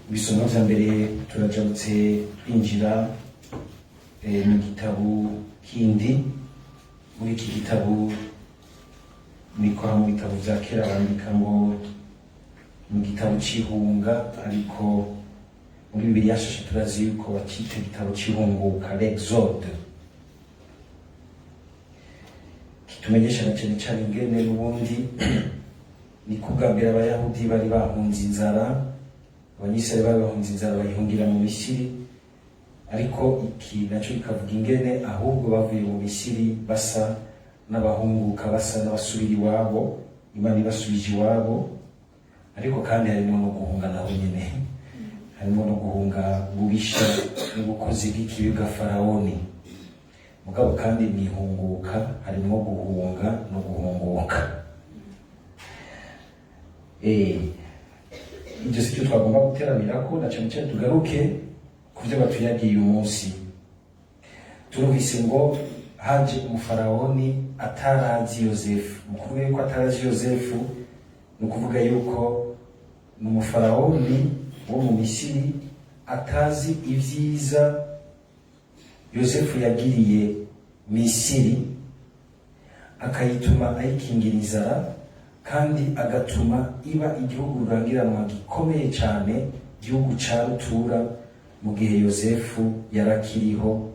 Ibisomwa vya mbere, turajabutse twinjira mu gitabo kindi. Muri iki gitabo niko mu bitabo vya kera bandika ngo mu gitabo c'ihunga, ariko muri Bibiliya nshasha turazi yuko bacita igitabo c'ihunguka, l'Exode, kitumenyesha na cane cane ingene n'ubundi ni kubwa mbere Abayahudi bari bahunze inzara, Abanyisirayeli bari bahunze inzara, bayihungira mu Misiri. Ariko iki naco kikavuga ingene ahubwo bavuye mu Misiri basa n'abahunguka, basa n'abasubira iwabo, Imana ibasubije iwabo. Ariko kandi harimo no guhunga, naho nyene harimo no guhunga bubisha n'ubukozi bw'ikibi bwa Farawoni. Mugabo kandi mwihunguka harimo guhunga no guhunguka. Ibyo si byo twagomba guteramirako, na cyane cyane tugaruke ku byo batuyagiye uyu munsi. Turumvise ngo haje umufarawoni atarazi Yosefu. Mu kuvuga yuko atarazi Yosefu, ni ukuvuga yuko ni umufarawoni wo mu Misiri atazi ibyiza Yosefu yagiriye Misiri, akayituma ayikingira inzara, kandi agatuma iba igihugu rurangiranwa gikomeye cyane, igihugu ca rutura, mu gihe Yosefu yarakiriho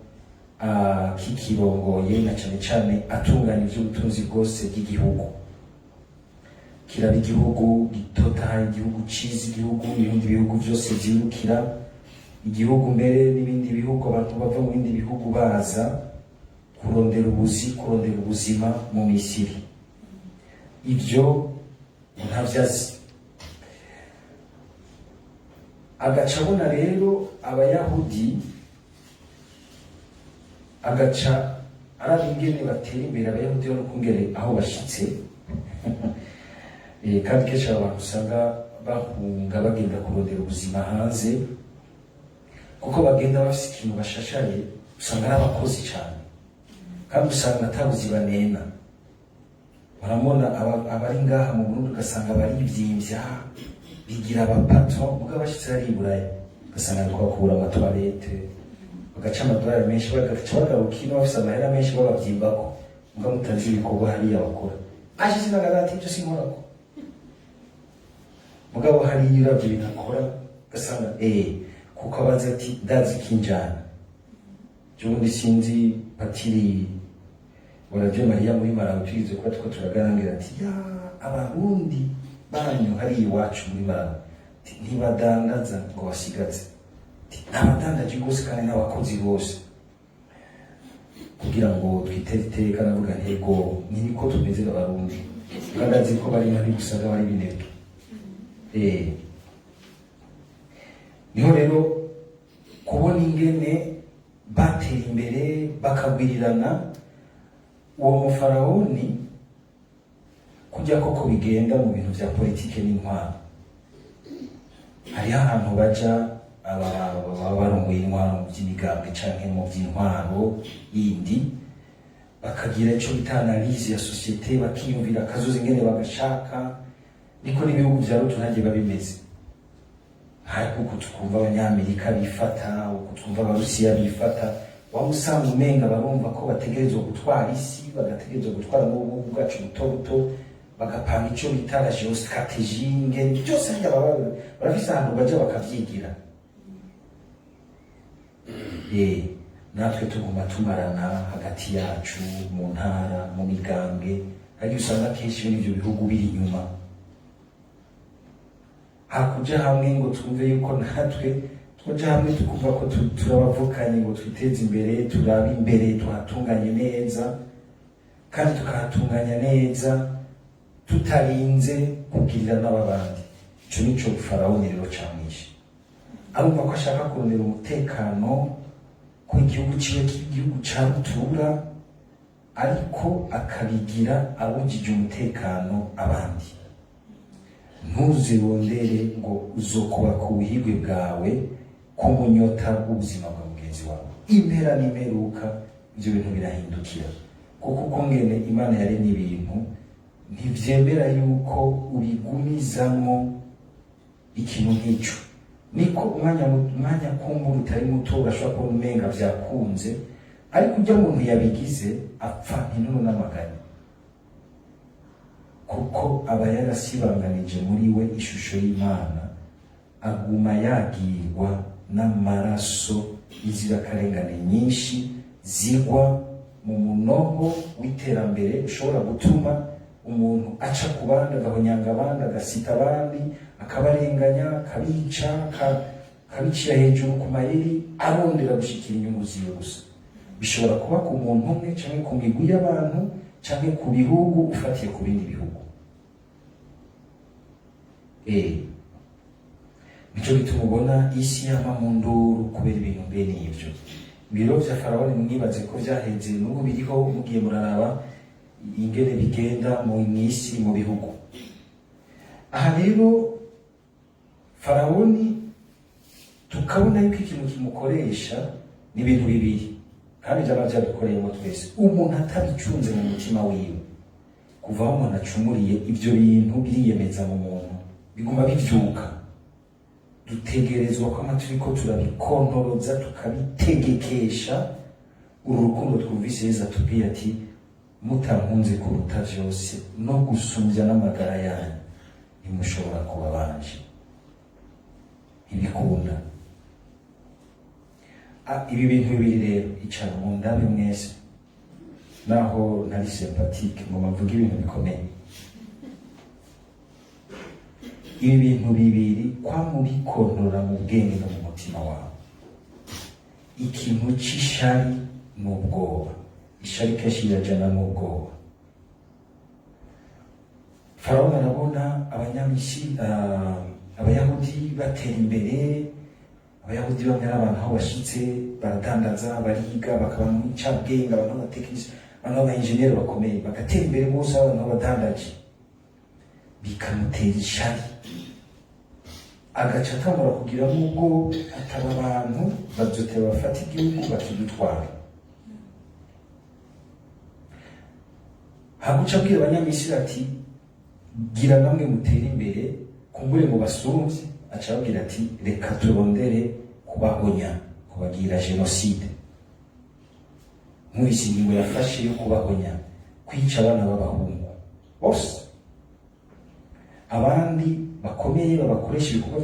kikirongoye, na cyane cyane atunganya iby'ubutunzi bwose bw'igihugu. Kiraba igihugu gitotahaye, igihugu ciza, igihugu ibindi bihugu byose vyirukira, igihugu mbere n'ibindi bihugu, abantu bava mu bindi bihugu baza kurondera ubuzi, kurondera ubuzima mu Misiri. Ibyo ntavyo azi. Agaca abona rero Abayahudi, agaca araba ingene batera imbere Abayahudi no kungere aho bashitse. Kandi kenshi aba bantu usanga bahunga bagenda kurondera ubuzima hanze, kuko bagenda bafise ikintu bashashaye, usanga ari abakozi cyane, kandi usanga atabuzi banena. Muramubona abari ngaha mu Burundi, ugasanga barivyimbya, bigira abapatron, mugabo bashitse hari i Buraya ugasanga ariko bakura amatoilette, bagaca amadolari menshi, bagaca bagaruka ino bafise amahera menshi, babavyimbako, mugabo mutazi ibikorwa hariya bakora. Ashitse nagara ati: "Ibyo sinkorako." Mugabo hariya uravye ibintu akora, ugasanga kuko abazi ati: "Ndazi kinjana." Ubundi sinzi, patiri wa Radio Mariya muri Malawi tugeze kuba tuko turaganira, ati: "Ya, Abarundi banyu hariya iwacu muri Malawi," ati, "ntibadandaza ngo basigaze." Ati: "N'abadandaji rwose kandi n'abakozi bose." Kugira ngo twitere iteka, navuga ntego ni niko tumeze Abarundi, kandi azi ko bari nabi, gusaga bari binebwe. Niho rero kubona ingene batera imbere, bakagwirirana, uwo mufarawoni, kujya koko bigenda mu bintu vya politike n'intwaro, hariho ahantu baja baba barongoye intwaro mu by'imigambwe canke mu by'intwaro yindi, bakagira ico bita analyse ya société, bakiyumvira akazoza ingene bagashaka. Niko n'ibihugu vya rutura biba bimeze. Ariko uku twumva Abanyamerika bifata, uku twumva Abarusiya bifata, waba usanga umenga barumva ko bategerezwa gutwara isi, bagategerezwa gutwara n'ubuhugu bwacu buto buto, bagapanga ico bita la géostratégie, ingene byose harya baba barafise ahantu baja bakavyigira. Natwe tuguma tumarana hagati yacu mu ntara, mu migambwe. Ariko usanga kenshi muri ivyo bihugu biri inyuma, hakuja hamwe ngo twumve yuko natwe twoja hamwe, tukumva ko turabavukanye, ngo twiteze imbere, turabe imbere, tuhatunganye neza, kandi tukahatunganya neza tutarinze kugirira n'ababandi. Ico nico Farawoni rero camwishe. Arumva ko ashaka kurondera umutekano, ko igihugu ciwe kiba igihugu ca rutura, ariko akabigira abujije umutekano abandi. Ntuzirondere ngo uzokubaka ubuhigwe bwawe ku munyota w'ubuzima bwa mugenzi wawe. Impera n'imperuka ibyo bintu birahindukira, kuko uko ngene Imana yaremye ibintu ntivyemera yuko ubigumizamwo ikintu nk'ico. Niko umwanya kumbura utari muto, urashobora kubona umenga vyakunze, ariko ujya muntu yabigize apfa inunu n'amaganya, kuko aba yarasibanganije muri we ishusho y'Imana, aguma yagirwa n'amaraso y'inzirakarengane nyinshi zigwa mu munoho w'iterambere ushobora gutuma umuntu aca ku bandi, agahonyanga abandi, agasita abandi, akabarenganya, akabica, akabicira hejuru ku mayeri, arondera gushikira inyungu ziwe gusa. Bishobora kuba ku muntu umwe, canke ku migwi y'abantu, canke ku bihugu ufatiye ku bindi bihugu. Nico gituma ubona isi yama mu nduru kubera ibintu bene ivyo. Ibiro vya Farawoni, mwibaze ko vyaheze, n'ubu biriho. Mugiye muraraba ingene bigenda mu mw'isi, mu bihugu. Aha rero Farawoni tukabona yuko ikintu kimukoresha ni ibintu bibiri, kandi vyaba vyadukoreyemo twese. Umuntu atabicunze mu mutima wiwe, kuva aho umuntu acumuriye, ivyo bintu biriyemeza mu muntu, biguma bivyuka. Dutegerezwa kwama turiko turabikontoroza, tukabitegekesha uru rukundo twumvise Yezu atubwiye ati: "Mutankunze kuruta vyose no gusumbya n'amagara yanyu, ntimushobora kuba banje." Ntibikunda. Ibi bintu bibiri rero, icara mu ndabe mwese, naho ntari sympathique ngo mvuge ibintu bikomeye. Ibi bintu bibiri, kwamubikontorora mu bwenge no mu mutima wawe: ikintu c'ishari n'ubwoba. Ishari kenshi rirajana n'ubwoba. Farawo arabona Abanyamisiri, Abayahudi batera imbere. Abayahudi bamwe ari abantu aho bashitse baradandaza, bariga, bakaba mu ncabwenge, abantu b'abatekinisi, abantu b'abainjeniyeri bakomeye, bagatera imbere bose, abantu b'abadandaji, bikamutera ishari, agaca atangura kugira n'ubwo ataba abantu bazotera bafata igihugu bakidutwara. Haguca abwira Abanyamisiri ati: "Gira namwe mutere imbere," kumbure ngo basumvye. Aca ababwira ati: "Reka turondere kubahonya, kubagira jenoside." Nk'uyu ingingo yafashe yo kubahonya, kwica abana b'abahungu bose, abandi bakomeye babakoresha ibikorwa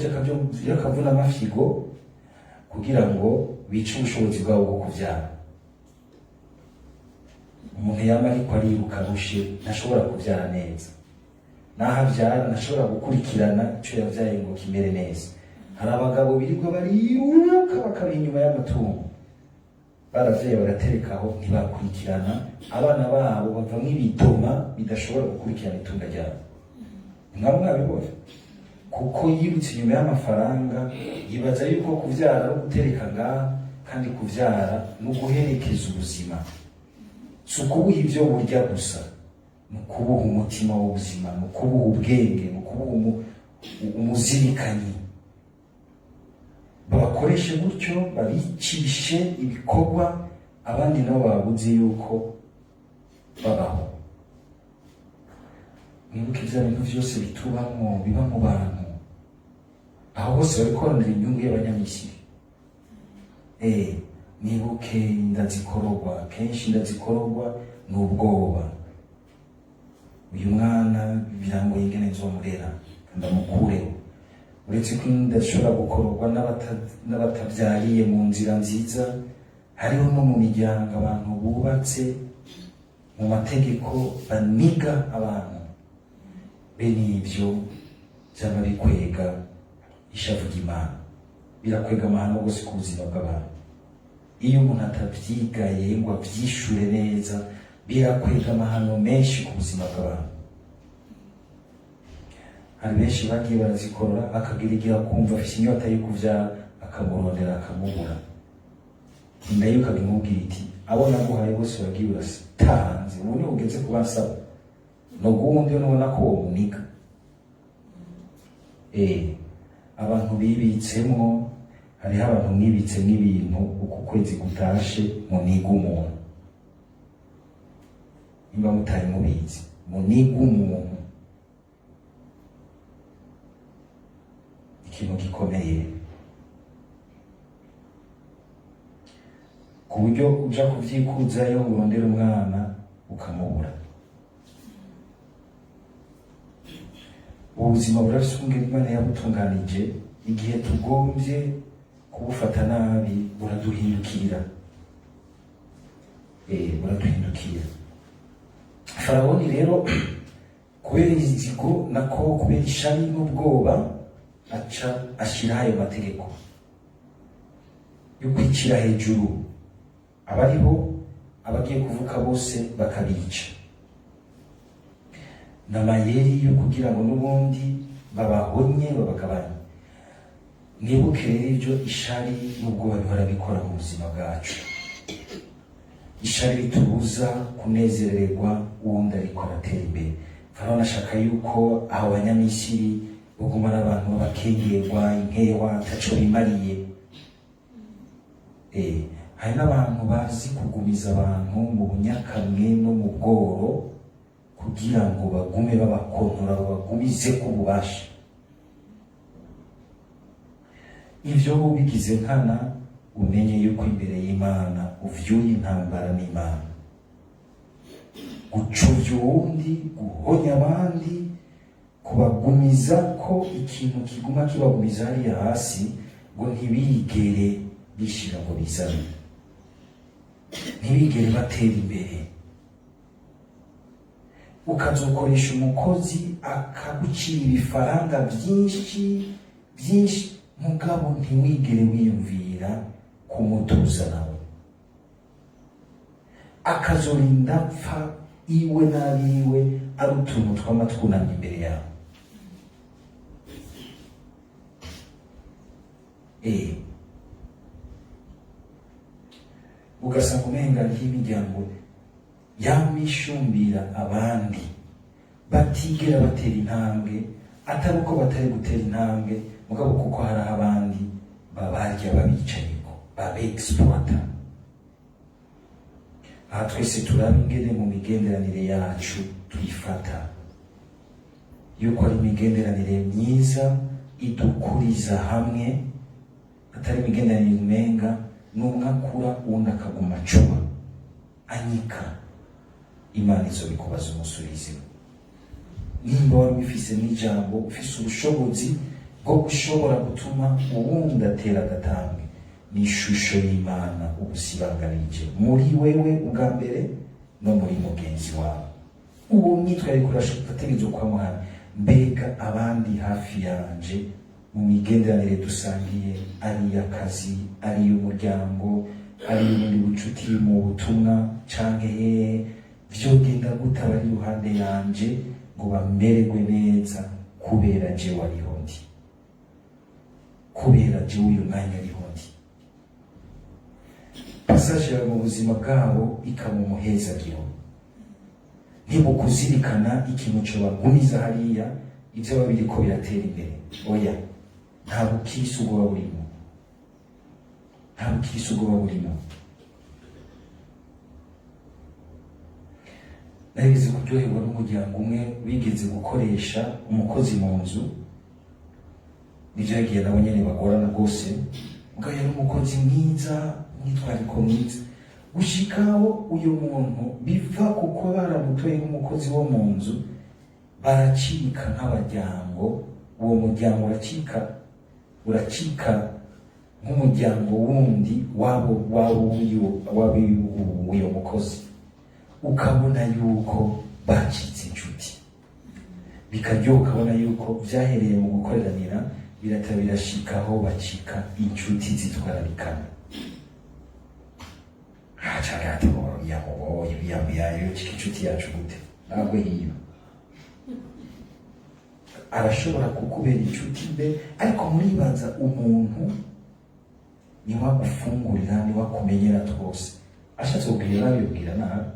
by'akavunamafyigo kugira ngo bice ubushobozi bwabo bwo kuvyara. Umuntu yama ariko ariruka arushe, ntashobora kuvyara neza. Naho avyara, ntashobora gukurikirana ico yavyaye ngo kimere neza. Hari abagabo birirwa bariruka, bakaba inyuma y'amatungo, baravyaye bagaterekaho, ntibakurikirana abana babo, bavamwo ibidoma bidashobora gukurikirana itunga ryabo. Mwaba mwabibonye, kuko yirutse inyuma y'amafaranga, yibaza yuko kuvyara ari ugutereka ngaha, kandi kuvyara ni uguherekeza ubuzima. Si ukubuha ibyo burya gusa, ni ukubuha umutima w'ubuzima, ni ukubuha ubwenge, ni ukubuha umuzirikanyi. Babakoreshe gutyo, babicishe ibikorwa, abandi nabo babuze yuko babaho. Mwibuke bya bintu byose bitubamwo, biba mu bantu, aho hose bariko barondera inyungu y'Abanyamisiri. Nibuke inda zikororwa, kenshi inda zikororwa ni ubwoba. Uyu mwana birangoye ingene nzomurera, ndamukureho. Uretse ko inda zishobora gukororwa n'abatavyariye mu nzira nziza, hariho no mu miryango abantu bubatse mu mategeko baniga abantu. Bene ivyo vyaba bikwega ishavu ry'Imana, birakwega amahano rwose ku buzima bw'abantu. Iyo umuntu atavyigaye ngo avyishure neza, birakwega amahano menshi ku buzima bw'abantu. Hari benshi bagiye barazikorora, akagira igihe akumva afise inyota yo kuvyara, akamurondera akamubura, inda ye ukabimubwira iti: "Abo naguhaye bose wagiye uratanze, ubu niho ugeze kubansaba noguwundi nubona ko uwo muniga." Abantu bibitsemwo, hariho abantu mwibitsemwo ibintu, uku kwezi gutashe muniga umuntu, nimba mutari mubizi, muniga umuntu, ikintu gikomeye. Ku buryo uja kuvyikuzayo ngo urondere umwana ukamubura. Ubuzima burafise ukungene Imana yabutunganije, igihe tugombye kubufata nabi buraduhindukira. Buraduhindukira. Farawoni rero kubera inzigo, nako kubera ishari n'ubwoba, aca ashiraho ayo mategeko yo kwicira hejuru abariho, abagiye kuvuka bose bakabica, n'amayeri yo kugira ngo n'ubundi babahonye, babagabanye. Mwibuke rero ibyo ishari n'ubwoba bihora bikora mu buzima bwacu. Ishari ritubuza kunezererwa uwundi ariko aratera imbere. Farawo ashaka yuko abo Banyamisiri baguma ari abantu b'abakengerwa, inkewa, ataco bimariye. Hari n'abantu bazi kugumiza abantu mu bunyakamwe no mu bworo kugira ngo bagume babakontora, babagumize ku bubasha. Ivyo ubigize nkana, umenye yuko imbere y'Imana uvyuye intambara n'Imana. Gucuvya uwundi, guhonya abandi, kubagumiza ko ikintu kiguma kibagumiza hariya hasi ngo ntibigere bishira ngo bizane, ntibigere batera imbere. Ukazokoresha umukozi akagucira ibifaranga byinshi byinshi, mugabo ntiwigere wiyumvira kumutuza nawe, akazorinda apfa iwe n'abiwe ari utuntu twama twunamye imbere yawe. Ugasanga umenga nk'imiryango yamishumbira abandi batigera batera intambwe, atari uko batari gutera intambwe, mugabo kuko hari abandi babarya, babicayeko, babe-exploita. Aha twese turaba ingene mu migenderanire yacu tuyifata, yuko ari imigenderanire myiza idukuriza hamwe, atari imigenderanire umenga n'umwe akura uwundi akaguma acuba anyika. Imana izobikubaza umunsi. Nimba wari ubifise n'ijambo, ufise ubushobozi bwo gushobora gutuma uwundi atera agatambwe, ni ishusho y'Imana ubusibanganije muri wewe ubwa mbere no muri mugenzi wawe. Uwo mwitwarariko urategerezwa kwamuhana. Mbega abandi hafi yanje mu migenderanire dusangiye, ari iy'akazi, ari iy'umuryango, ari iy'ubundi bucuti mu butumwa canke hehe, vyogenda gute abari iruhande yanje ngo bamererwe neza kubera jewe ariho ndi, kubera jewe uyu mwanya ariho ndi? Passage yawe mu buzima bwabo ikaba umuhezagiro, ntibukuzirikana ikintu cobagumiza hariya ivyo baba biriko biratera imbere. Oya, nta bukirisi ubwoba burimo, nta bukirisi ubwoba burimo. Narigeze kuryoherwa n'umuryango umwe wigeze gukoresha umukozi mu nzu, nivyo yagiye nabo nyene bagorana rwose, mugabo yari umukozi mwiza, umwitwariko mwiza, gushikaho uyu muntu biva kuko baramutoye nk'umukozi wo mu nzu, baracika nk'abaryango. Uwo muryango uracika nk'umuryango wundi wabo wabo w'uyo mukozi, ukabona yuko bacitse inshuti, bikaryoha, ukabona yuko vyahereye mu gukoreranira birata birashikaho bacika inshuti zitwararikana. Canke ati yamuboye yamuyayo cika inshuti yacu gute? Ntabwo hiyo arashobora kukubera inshuti mbe, ariko muribaza umuntu niwe agufungurira, niwe akumenyera twose, ashatse kubwira nabi yubwira nabi,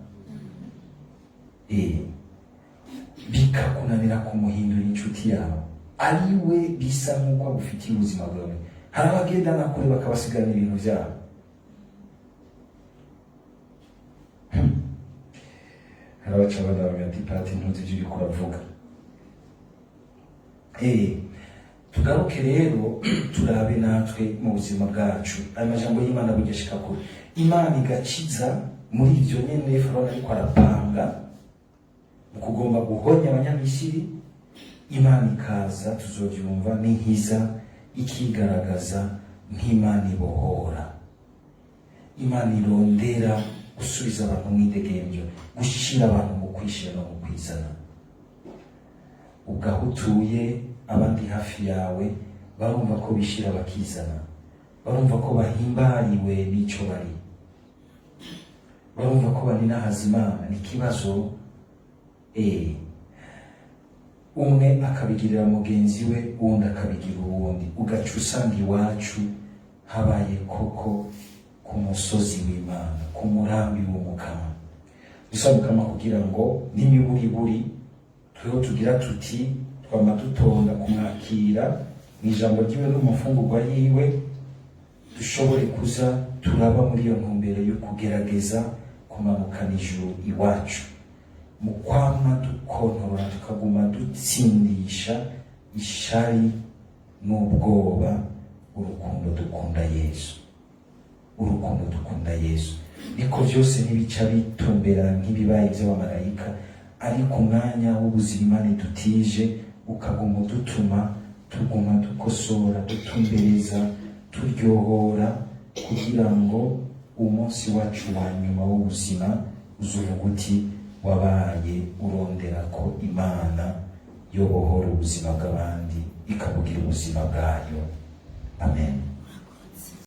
bikakunanira kumuhindura inshuti yawe, ari we bisa nk'uko agufitiye ubuzima bwawe. Hari abagendana kure bakabasigarana ibintu byabo. Hari abaca abana bavuga ati: "Pati, ntuzi ibyo uriko uravuga." Tugaruke rero, turabe natwe mu buzima bwacu. Aya majambo y'Imana bugeshika kure, Imana igakiza muri ibyo nyene Farawo ariko arapanga mu kugomba guhonya Abanyamisiri. Imana ikaza, tuzovyumva, n'inkiza, ikigaragaza nk'Imana ibohora, Imana irondera gusubiza abantu mu mwidegemvyo, gushira abantu mu kwishira no mu kwizana. Ubwo utuye, abandi hafi yawe barumva ko bishira bakizana, barumva ko bahimbariwe n'ico bari, barumva ko baninahaza Imana. Ni ikibazo umwe akabigirira mugenzi we, uwundi akabigira uwundi, ugaca usanga iwacu habaye koko ku musozi w'Imana, ku murambi w'Umukama. Dusaba Umukama kugira ngo n'imiburiburi tweho tugira tuti twama dutonda kumwakira mu ijambo ryiwe no mu mafungurwa yiwe, dushobore kuza turaba muri iyo ntumbero yo kugerageza kumanukana ijuru iwacu, mu kwama dukontorora, tukaguma dutsindisha ishari n'ubwoba urukundo dukunda Yesu, urukundo dukunda Yesu. Niko vyose ntibica bitumbera nk'ibibaye vy'abamarayika, ariko umwanya w'ubuzima Imana idutije ukaguma udutuma tuguma dukosora, dutumbereza, turyohora, kugira ngo umunsi wacu wa nyuma w'ubuzima uzuvuga uti wabaye urondera ko Imana yobohora ubuzima bw'abandi, ikabugira ubuzima bwayo. Amen.